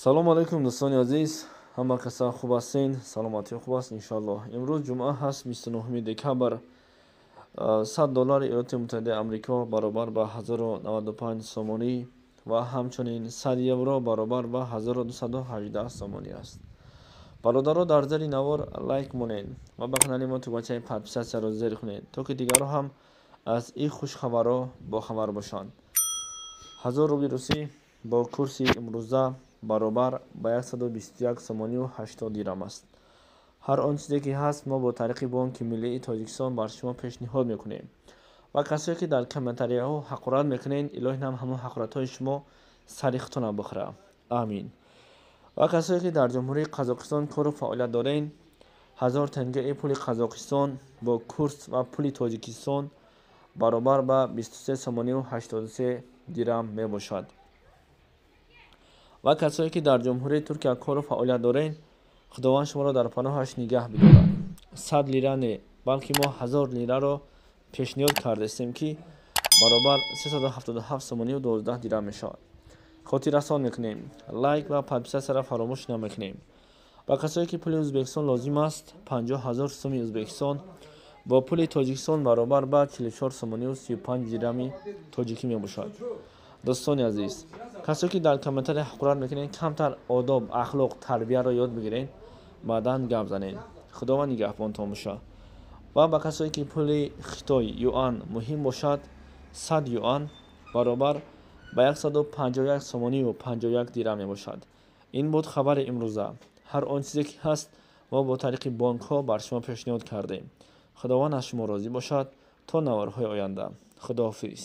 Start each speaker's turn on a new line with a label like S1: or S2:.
S1: Салому алайкум, дӯстони азиз, ҳама каса хуб ҳастен, саломатӣ хуб аст, иншоаллоҳ. Имрӯз ҷумъа ҳаст, 29 декабр. 100 доллари Иёлоти Муттаҳидаи Амрико баробар ба 1095 сомонӣ ва ҳамчунин 100 евро баробар ба 1218 сомонӣ аст. Бародаро, дар зери навор лайк монед ва ба канали мо тугмачаи подписатсияро зер кунед, то ки дигарро ҳам аз ин хушхабарҳо бохабар бошанд. 1000 рубли русӣ бо курси имрӯза баробар ба 121 сомонию 80 дирам аст. Ҳар он чизе ки ҳаст, мо бо тариқи Бонки Миллии Тоҷикистон бар шумо пешниҳод мекунем. Ва касое ки дар комментарияҳо ҳақорат мекунед, илоҳи нам ҳамон ҳақоратҳои шумо сари худтона бихӯра. Амин. Ва касое ки дар Ҷумҳурии Қазоқистон кору фаъолият доред, 1000 тенгаи пули Қазоқистон бо курс ва пули Тоҷикистон баробар ба 23 сомонию 83 дирам мебошад. Ва касое ки дар Ҷумҳурии Туркия кору фаъолият доред, Худованд шуморо дар паноҳаш нигаҳ бидорад. 100 лира не, балки мо 1000 лираро пешниҳод кардастем, ки баробар 377 сомонию 12 дирам мешавад. Хотиррасон мекунем, лайк ва подписатсияро фаромӯш намекунем. Ба касое ки пули Ӯзбекистон лозим аст, 50 ҳазор суми Ӯзбекистон бо пули Тоҷикистон баробар ба 44 сомонию 35 дирами тоҷикӣ мебошад. Дӯстони азиз, касое ки дар комментария ҳақорат мекунед, камтар одоб, ахлоқ, тарбияро ёд бигиред, баъдан гап занед. Худованд нигаҳбонтон бошад. Ва ба касое ки пули Хитой юан муҳим бошад, 100 юан баробар ба 151 сомонию 51 дирам мебошад. Ин буд хабари имрӯза. Ҳар он чизе ки ҳаст, мо бо тариқи бонкҳо бар шумо пешниҳод кардем. Худованд аз шумо розӣ бошад. То наворҳои оянда, худоҳофиз.